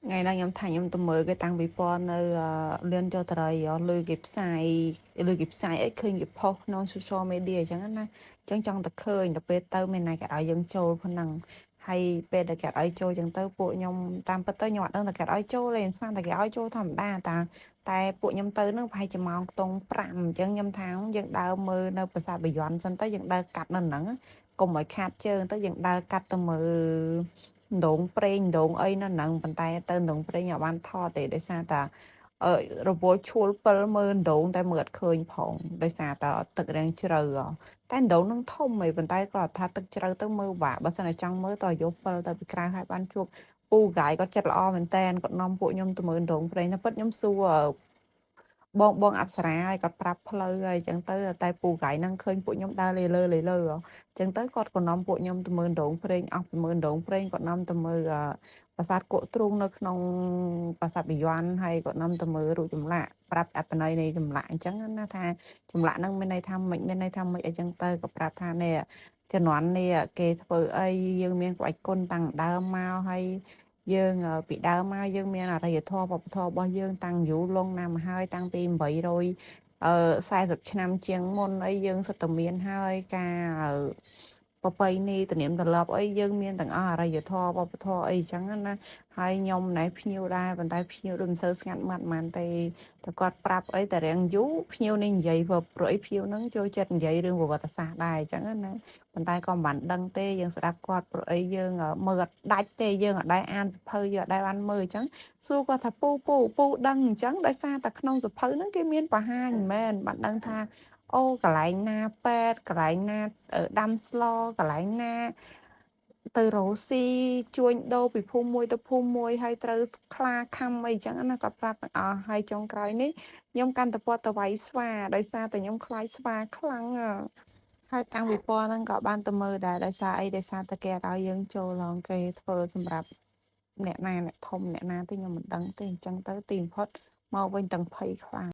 ថ្ងៃហ្នឹងខ្ញុំថាខ្ញុំទៅមើលគេតាំងពិព័រណ៍នៅលឿនចោតរីលើគេផ្សាយលើគេផ្សាយអីឃើញគេផុសក្នុង social media អញ្ចឹងណាអញ្ចឹងចង់តែឃើញដល់ពេលទៅមានណាគេឲ្យយើងចូលប៉ុណ្ណឹងហើយពេលដែលគេឲ្យចូលអញ្ចឹងទៅពួកខ្ញុំតាមពិតទៅខ្ញុំអត់ដឹងថាគេឲ្យចូលទេខ្ញុំស្មានតែគេឲ្យចូលធម្មតាតាតែពួកខ្ញុំទៅនឹងប្រហែលជាម៉ោងខ្ទង់5អញ្ចឹងខ្ញុំថាយើងដើរមើលនៅប្រាសាទបាយ័នសិនទៅយើងដើរកាត់នៅហ្នឹងកុំឲ្យខាតជើងទៅយើងដើរកាត់ទៅមើល ដងប្រេងដងអីនៅហ្នឹងប៉ុន្តែទៅដងប្រេងអត់បានថតទេដោយសារតាអឺរវល់ឈួលពិលមើលដងតែមើលអត់ឃើញផងដោយសារតាទឹករាងជ្រៅតែដងនឹងធំហីប៉ុន្តែគាត់ថាទឹកជ្រៅទៅមើលបាក់បើសិនតែចង់មើលតយកពិលទៅពីក្រៅហើយបានជួបពូហ្គាយគាត់ចិត្តល្អមែនតែនគាត់នាំពួកខ្ញុំទៅមើលដងប្រេងតែពិតខ្ញុំសួរបងបងអប្សរាហើយគាត់ប្រាប់ផ្លូវហើយអញ្ចឹងទៅតែពូហ្គាយហ្នឹងឃើញពួកខ្ញុំដើរលេលើលេលើអញ្ចឹងទៅគាត់ក៏នាំពួកខ្ញុំទៅមើលដងព្រេងអស់ពីមើលដងព្រេងគាត់នាំទៅមើលប្រាសាទគក់ទ្រូងនៅក្នុងប្រាសាទបាយ័នហើយគាត់នាំទៅមើលរូបចម្លាក់ប្រាប់អត្ថន័យនៃចម្លាក់អញ្ចឹងណាថាចម្លាក់ហ្នឹងមានន័យថាម៉េចមានន័យថាម៉េចអញ្ចឹងទៅក៏ប្រាប់ថានេះជំនាន់នេះគេធ្វើអីយើងមានក្បាច់គុណតាំងដើមមកហើយយើងពីដើមមកយើងមានអរិយធម៌វប្បធម៌របស់យើងតាំងយូរលង់ណាស់មកហើយតាំងពី800អឺ40ឆ្នាំជាងមុនអីយើងសិតតែមានហើយការប្រពៃណីទំនៀមទម្លាប់អីយើងមានទាំងអស់អរិយធម៌វប្បធម៌អីចឹងណាហើយខ្ញុំណែភ្ញៀវដែរប៉ុន្តែភ្ញៀវដូចមិនសូវស្ងាត់មាត់ហ្មងទេតែគាត់ប្រាប់អីតែរៀងយូរភ្ញៀវនេះនិយាយព្រោះអីភ្ញៀវហ្នឹងចូលចិត្តនិយាយរឿងប្រវត្តិសាស្ត្រដែរអញ្ចឹងណាប៉ុន្តែក៏មិនបានដឹងទេយើងស្ដាប់គាត់ព្រោះអីយើងមើលអត់ដាច់ទេយើងអត់ដែរអានសភៅយើងអត់ដែរបានមើលអញ្ចឹងសួរគាត់ថាពូពូពូដឹងអញ្ចឹងដោយសារតែក្នុងសភៅហ្នឹងគេមានបង្ហាញមិនមែនបានដឹងថាអូកន្លែងណាពេទ្យកន្លែងណាដាំស្លកន្លែងណាទៅរកស៊ីជួញដូរពីភូមិមួយទៅភូមិមួយហើយត្រូវខ្លាខំអីចឹងណាគាត់ប្រាប់ទាំងអស់ហើយចុងក្រោយនេះខ្ញុំកាន់តែពត់ទៅវាយស្វាដោយសារតែខ្ញុំខ្លាចស្វាខ្លាំងហើយតាំងពិព័រណ៍ហ្នឹងក៏បានទៅមើលដែរដោយសារអីដោយសារតែគេអត់ឲ្យយើងចូលឡងគេធ្វើសម្រាប់អ្នកណាអ្នកធំអ្នកណាទេខ្ញុំមិនដឹងទេអញ្ចឹងទៅទីបំផុតមកវិញទាំងភ័យខ្លាច។